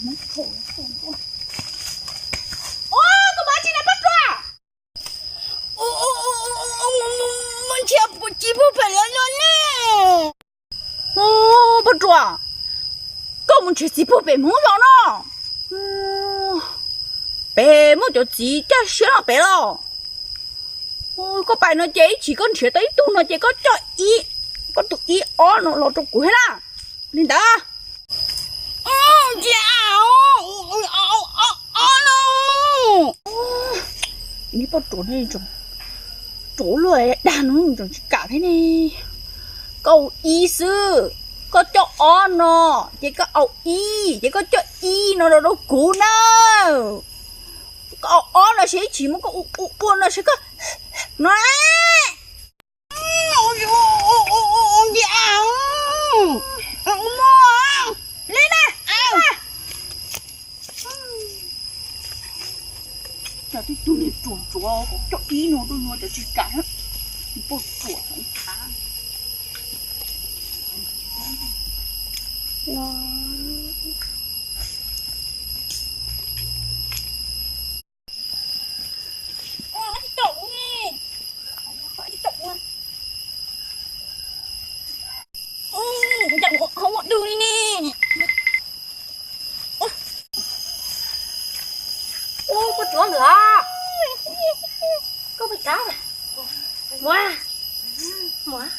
Ua, koj mus tsi na Paj Ruam? Mus nrhiav txiv puag pem lawv no ne. Ua, Paj Ruam, koj mus nrhiav txiv puag pem Hmoob zos no? Pem muaj cov txiv caj siab no pem los? Koj pais no ces ib chim koj nrhiav tau ib tug no ces koj coj ib, koj tus ib ob no los rau kuv thiab na. Li ntawd. Neb Paj Ruam, Ruam luaj dag no tseem tsis kam thiab ne. Koj au ib xwb, koj coj ob no, ces koj au ib, ces koj coj ib no rau rau kuv na. Koj au ob no seb ib chim muab koj ua ua no seb koj no. Li na. Cov tib tug niag ruam ntsuav coj ib no rau yuav cov tsis kam. Poj ruam thav. Ua, koj tsuav lawm. Koj pes tsawv. Muab, muab.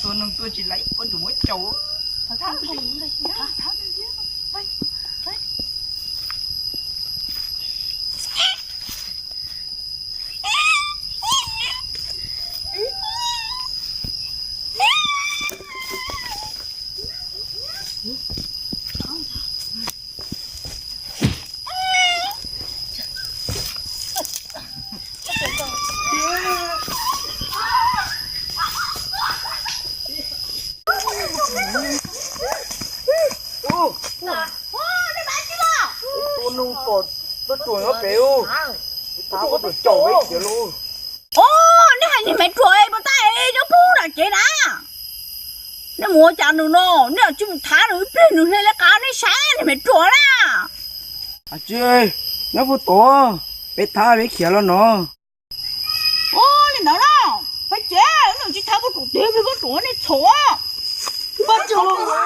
Tua neeg tua tsis laib, poj ruam muab tsaus. Ua, tua neeg pom poj ruam nyob pem ub, thav poj ruam caum peb tiag lauj. Ua, nej hais niag Maiv Ruam puas tau nyob pub nram kev na? Nej mus ua cas nws no, nej tsis mus thav nws ib pliag nws hle li qab nej saib niag Maiv Ruam na. Tsis, nyob puag tod, peb thav peb khiav los no. Ua li ntawd na, peb ces nws tsis thav poj ruam tiag, poj ruam nej txhob. Poj ruam,